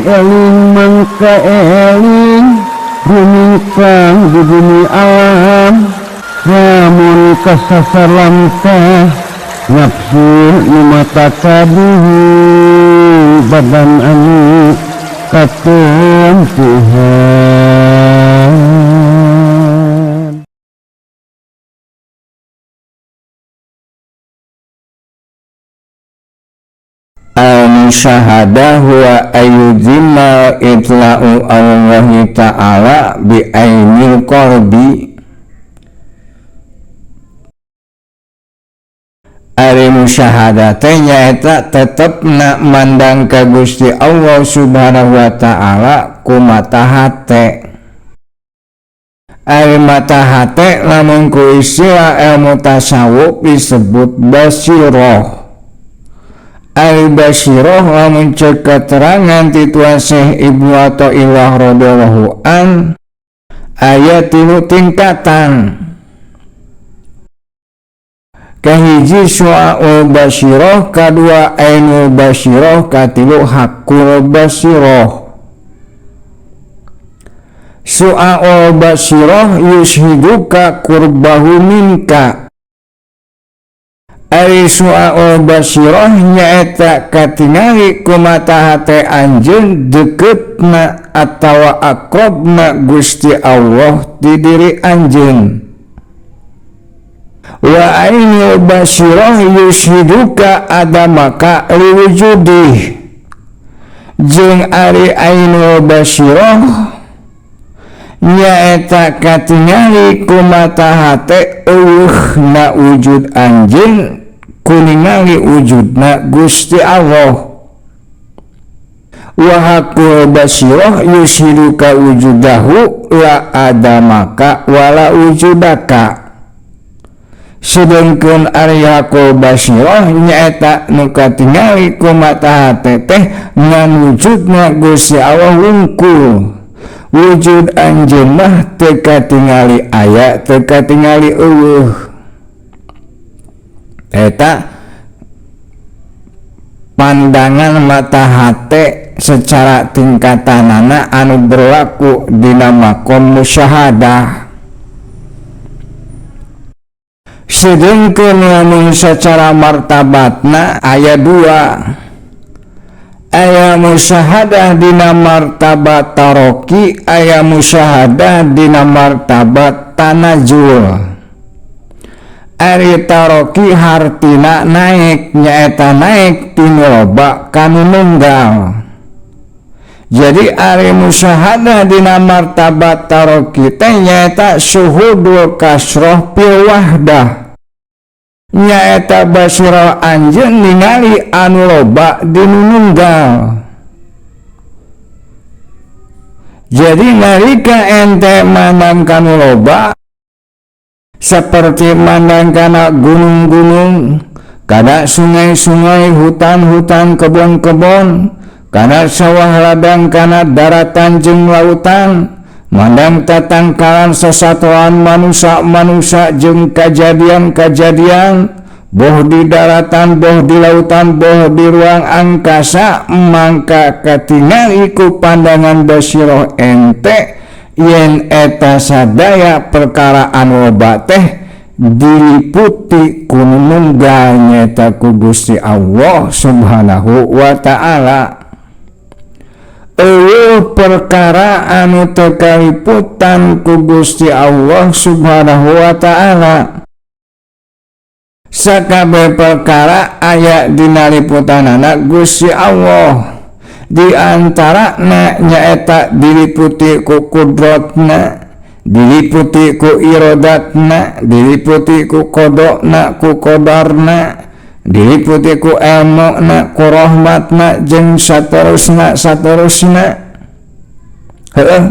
Eling mangka eling rumingkang di bumi alam lamun kasasar lamtah nafsu nu mata kaduhu badan anu katempuhan. Al-musyahadah huwa ayyuzimma itla'u Allahi ta'ala bi ainil qalbi. Ari musyahadah teh nyaeta tetepna mandang ka Gusti Allah Subhanahu wa ta'ala ku mata hate. Ari mata hate lamun ku istilah ilmu tasawuf disebut basiroh. Ari basiroh lamun ceuk keterangan ti Tuan Syekh Ibnu Athaillah radhiyallahu an aya tilu tingkatan. Kahiji su'aul basiroh, kadua ainul basiroh, katilu hakul basiroh. Su'aul basiroh yushiduka qurbahu minka. Ari su'aul basiroh nyaeta katingali ku mata hate anjeun deketna atawa akrabna Gusti Allah di diri anjeun. Wa ainul basiroh yushiduka adamaka liwujudih. Jeung ari ainul basiroh nyaeta katingali ku mata hate eueuhna wujud anjeun kuningali wujudna Gusti Allah. Wa hakul basiroh yushiduka wujudahu la adamaka wala wujudaka. Sedengkeun ari hakul basiroh nyaeta nu katingali ku mata hate teh ngan wujudna Gusti Allah wungkul. Wujud anjeun mah teu katingali aya, teu katingali eueuh. Eta pandangan mata hate secara tingkatanana anu berlaku dina makom musyahadah. Sedengkeun lamun secara martabatna aya dua. Aya musyahadah dina martabat taroki, aya musyahadah dina martabat tanazul. Ari taroki hartina naik, nyaeta naik tinu loba kanu nunggal. Jadi ari musyahadah dina martabat taroki teh nyaeta suhudul kasroh fil wahdah. Nyaeta basirah anjeun ningali anu loba dinu nunggal. Jadi nalika ente mandang kanu loba seperti mandang kana gunung-gunung, kana sungai-sungai, hutan-hutan, kebon-kebon, kana sawah ladang, kana daratan jeung lautan, mandang tatangkalan sasatoan manusia-manusia jeung kajadian-kajadian boh di daratan, boh di lautan, boh di ruang angkasa, mangka katingali ku pandangan basiroh ente yen eta sadaya perkara anu loba teh diliputi ku nunggal nyaeta ku Gusti Allah Subhanahu wa ta'ala. Eueuh perkara anu teu kaliputan ku Gusti Allah Subhanahu wa ta'ala. Sakabeh perkara aya dina liputanana Gusti Allah. Di antarana nyaeta diliputi ku kudrotna, diliputi ku irodatna, diliputi ku kodokna, ku kodarna, diliputi ku elmuna, ku rahmatna, jeung saterusna saterusna. Heueuh.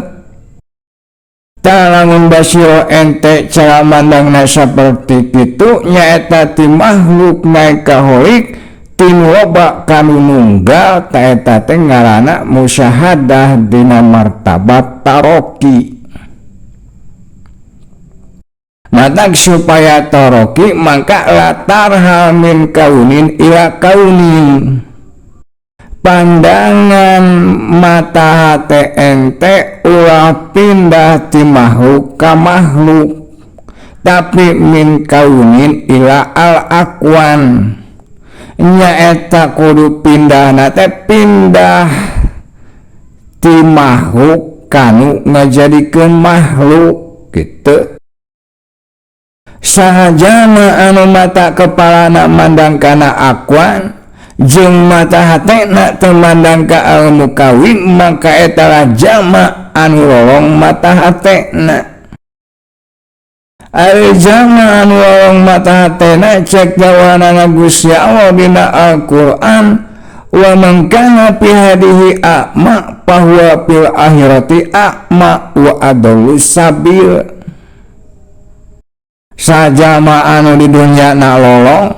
Tah lamun basiro ente cara mandangna saperti kitu nyaeta ti makhluk naik ka holik tinu loba kanu nunggal, ta eta teh ngaranna musyahadah dina martabat taroki. Matak supaya taroki mangka latar hal min kaunin ila kaunin. Pandangan mata hate ente ulah pindah ti makhluk ka makhluk, tapi min kaunin ila al akwan. Nyaeta kudu pindahna teh pindah ti makhluk kanu ngajadikeun makhluk kitu. Sahajana anu mata kepalana mandang kana akwan jeung mata hatena teu mandang ka al mukawin, maka eta lah jama anu lolong mata hatena. Ari jama anu lolong mata hatena cek jawabanana Gusti Allah dina Al-Qur'an, wa man kana fi hadihi a'ma fahuwa fil akhirati a'ma wa adallu sabil. Sajama anu di dunya na lolong,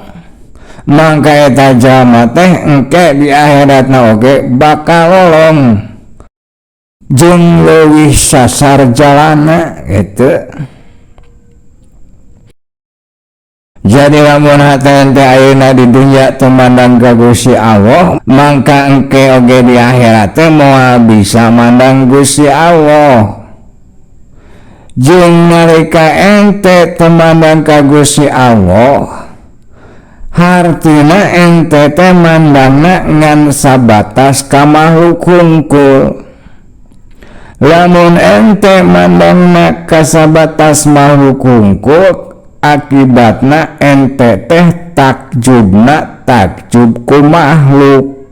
mangka eta jalma teh engke di akhiratna oge bakal lolong jeung leuwih sasar jalana gitu. Jadi lamun hate ente ayeuna di dunya teu mandang ka Gusti Allah, mangka engke oge di akhirat teh moal bisa mandang Gusti Allah. Jeung nalika ente teu mandang ka Gusti Allah, hartina ente teh mandangna ngan sabatas ka makhluk hungkul. Lamun ente mandangna ka sabatas makhluk hungkul, akibatna ente teh takjubna takjub ku makhluk.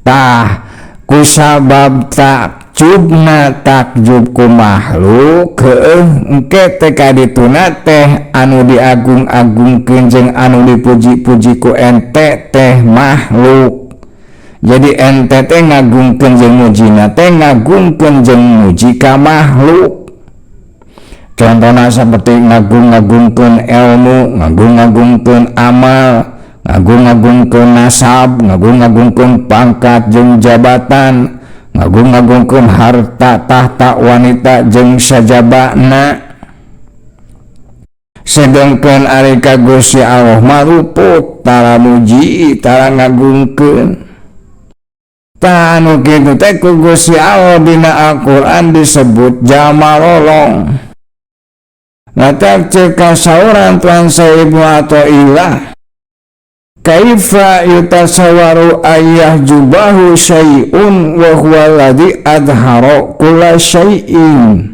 Tah kusabab takjubna takjub ku makhluk, heueuh engke teh kadituna teh anu diagung-agungkeun jeung anu dipuji-puji ku ente teh makhluk. Jadi ente teh ngagungkeun jeung mujina teh ngagungkeun jeung muji ka makhluk. Contohna seperti ngagung-ngagungkeun ilmu, ngagung-ngagungkeun amal, ngagung-ngagungkeun nasab, ngagung-ngagungkeun pangkat jeung jabatan, ngagung-ngagungkeun harta tahta wanita jeung sajabana. Sedengkeun ari ka Gusti Allah mah luput tara muji, tara ngagungkeun. Tah anu kitu teh ku Gusti Allah dina Al-Qur'an disebut jalma lolong. Ngatak cek kasauran Tuan Ibnu Athaillah, kaifa yutasawaru ayyah jubahu syai'un wa huwa alladhi adhara kulla syai'in.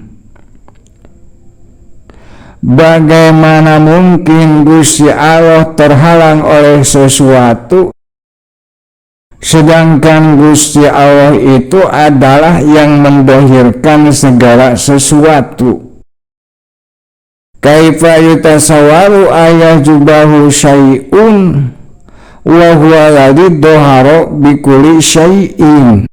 Bagaimana mungkin Gusti Allah terhalang oleh sesuatu, sedangkan Gusti Allah itu adalah yang mendohirkan segala sesuatu. Kaifa yutasawaru ayah jubahu syai'un wa huwa alladhi dhahara bikulli syai'in.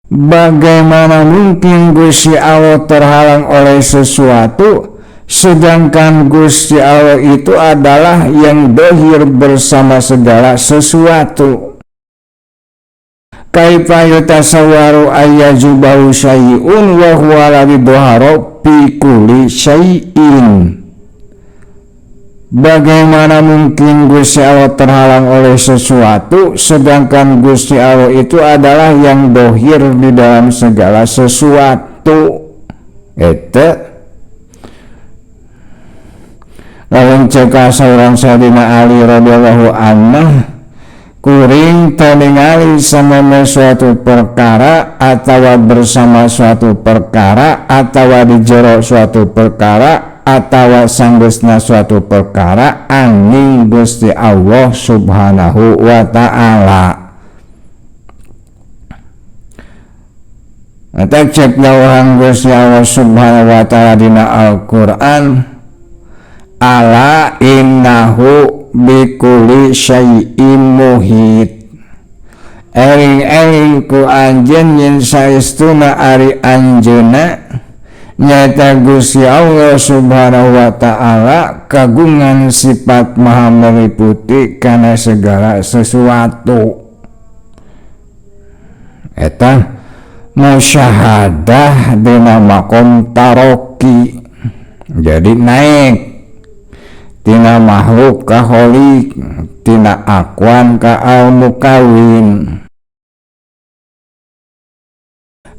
Bagaimana mungkin Gusti Allah terhalang oleh sesuatu, sedangkan Gusti Allah itu adalah yang dohir bersama segala sesuatu. Kaifa yutasawaru ayyajubahu syai'un wa huwa alladhi dhahara bi kulli syai'in. Bagaimana mungkin Gusti Allah terhalang oleh sesuatu, sedangkan Gusti Allah itu adalah yang dohir di dalam segala sesuatu. Eta lamun cek saurang Sayyidina Ali radhiyallahu anhu, kuring teu sama suatu perkara atawa bersama suatu perkara atawa di jero suatu perkara atawa sanggeusna suatu perkara angin Gusti Allah Subhanahu wa ta'ala. Eta cek dawuhan Gusti Allah Subhanahu wa ta'ala dina Al-Qur'an, ala innahu bikuli syai'in muhit. Eling-eling ku anjeun yen saestuna ari anjeunna nyata Gusti Allah Subhanahu wa ta'ala kagungan sifat maha meliputi kana segala sesuatu. Eta musyahadah dina makom taroki, jadi naik Tina makhluk ka kholik, tina akwan ka al mukawin.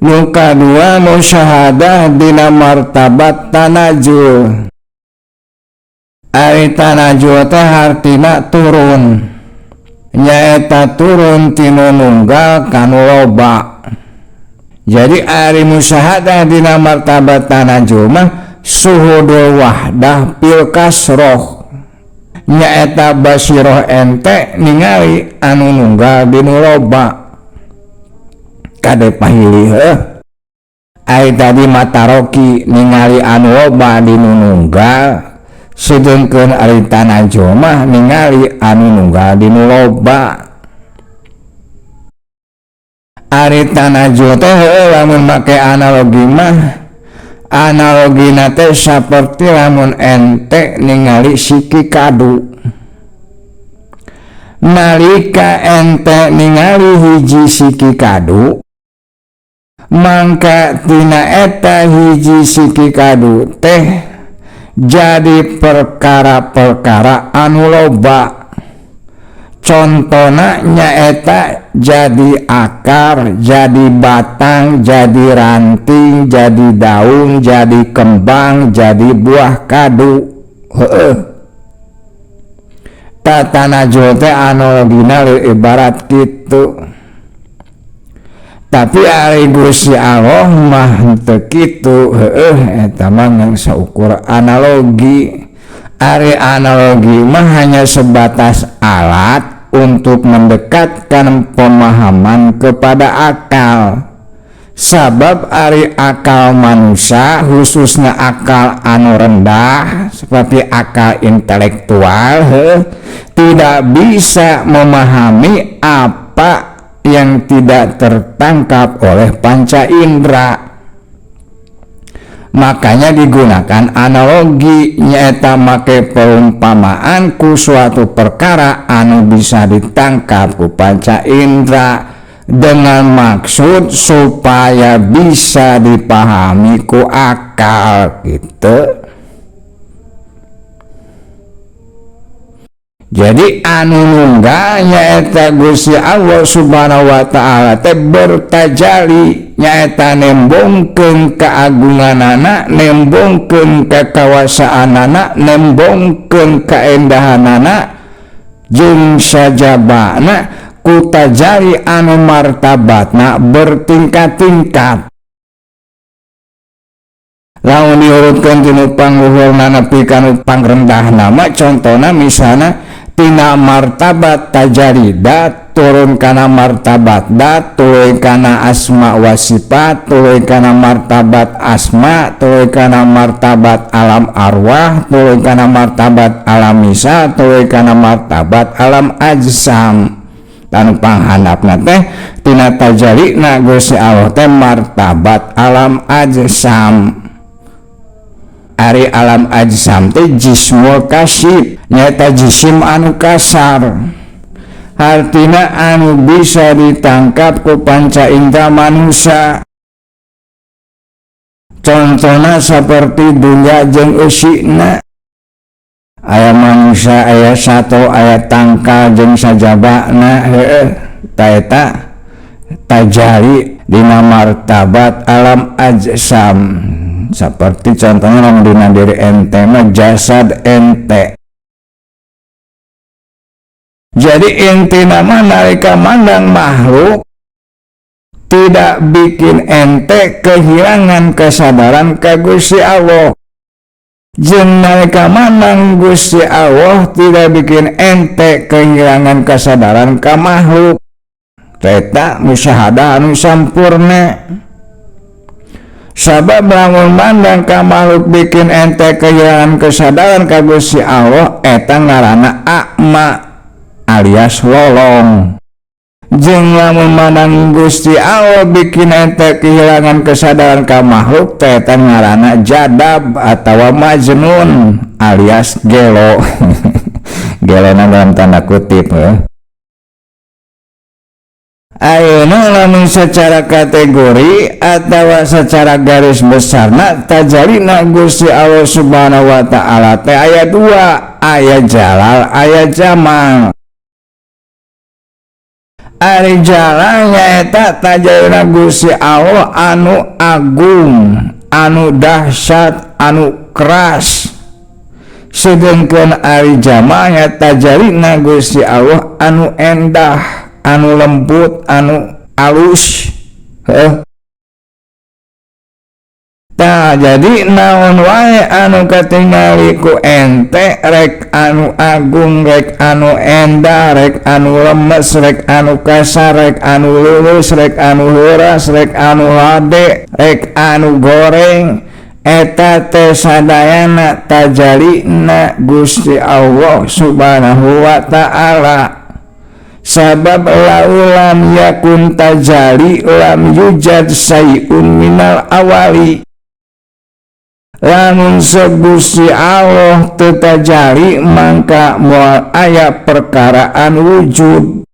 Nu kadua musyahadah dina martabat tanajul. Ari tanajul teh hartina turun, nyaeta turun tinu nunggal kanu loba. Jadi ari musyahadah dina martabat tanajul mah suhudul wahdah fil kasroh, nyaeta basiroh ente ningali anu nunggal dinu loba. Kade pahili heuh. Ari tadi mataroki ningali anu loba dinu nunggal, sedengkeun ari tanajul mah ningali anu nunggal dinu loba. Ari tanajul teh heuh lamun make analogi mah, analogina teh saperti lamun ente ningali siki kadu. Nalika ente ningali hiji siki kadu, mangka tina eta hiji siki kadu teh jadi perkara-perkara anu loba. Contona nyaeta jadi akar, jadi batang, jadi ranting, jadi daun, jadi kembang, jadi buah kadu. Heueuh. Tatanajul teh analogina ibarat kitu. Tapi ari Gusti Allah mah henteu kitu, heueuh, eta mah ngan saukur analogi. Ari analogi mah hanya sebatas alat untuk mendekatkan pemahaman kepada akal. Sabab ari akal manusia, khususnya akal anu rendah seperti akal intelektual, heuh, tidak bisa memahami apa yang tidak tertangkap oleh panca indera. Makanya digunakan analogi, nyaeta make perumpamaan ku suatu perkara anu bisa ditangkap ku panca indera dengan maksud supaya bisa dipahami ku akal gitu. Jadi anu nunggal nyaeta Gusti Allah Subhanahu wa taala teh bertajali, nyaeta nembongkeun keagunganana, nembongkeun kekawasaanana, nembongkeun kaendahanana jeung sajabana ku tajali anu martabatna bertingkat-tingkat. Lamun diurutkeun tinu pangluhurna nepi ka nu pangrendahna mah contona misalna tina martabat tajaridat turun kana martabat dat, turun kana asma wa sifat, turun kana martabat asma, turun kana martabat alam arwah, turun kana martabat alam misa, turun kana martabat alam ajsam. Tanu panghandapna teh tina tajalina Gusti Allah teh martabat alam ajsam. Ari alam ajsam teh jismul kasib, nyaeta jisim anu kasar, hartina anu bisa ditangkap ku panca indera manusia. Contohna seperti dunia jeung eusina, aya manusia, aya sato, aya tangkal jeung sajabana, heueuh, ta eta tajali dina martabat alam ajsam. Seperti contohnya lamun dina diri ente mah jasad ente. Jadi intina mah nalika mandang makhluk tidak bikin ente kehilangan kesadaran ka Gusti Allah. Jeung nalika mandang Gusti Allah tidak bikin ente kehilangan kesadaran ka makhluk. Eta musyahadah anu sampurna. Sabab lamun mandang ka makhluk bikin ente kehilangan kesadaran ka Gusti Allah, eta ngaranna akma alias lolong. Jeung lamun mandang Gusti Allah bikin ente kehilangan kesadaran ka makhluk, eta ngaranna jadab atawa majnun alias gelo. Gelona dalam tanda kutip ya. Ayeuna lamun secara kategori atawa secara garis besarna tajalina Gusti Allah Subhanahu wa taala teh aya dua, aya jalal, aya jamal. Ari jalal nyaeta tajalina Gusti Allah anu agung, anu dahsyat, anu keras. Sedengkeun ari jamal nyaeta tajalina Gusti Allah anu endah, anu lembut, anu alus. Heuh. Tah jadi naon wae anu katingali ku ente, rek anu agung, rek anu endah, rek anu lemes, rek anu kasar, rek anu lulus, rek anu heuras, rek anu hade, rek anu goreng, eta teh sadayana tajalina Gusti Allah Subhanahu wa taala. Sabab laulam yakun tajali lam yujad sayun minal awali. Lamun Gusti Allah teu tajali mangka moal aya perkaraan wujud.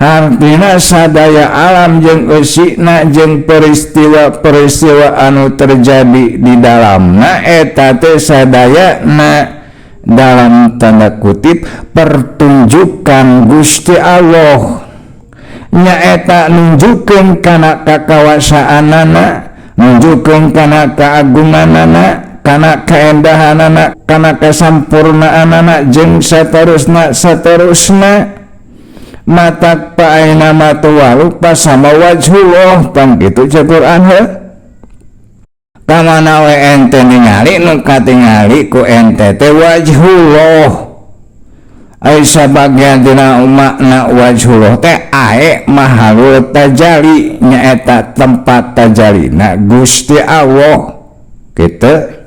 Artina sadaya alam jeung eusina jeung peristiwa-peristiwa anu terjadi di dalamna eta teh sadayana dalam tanda kutip pertunjukan Gusti Allah, nyaeta nunjukkeun kana kakawasaanana, nunjukkeun kana keagunganana, kana keendahanana, kana kesampurnaanana, jeung saterusna saterusna. Matak paaina matuwalu pasama wajhullah, tang kitu cek Quran heuh. Kamana we ente ningali nu katingali ku ente teh wajhullah. Ai sabagian tina makna wajhullah teh ae mahalul tajali, nyaeta tempat tajalina Gusti Allah kitu.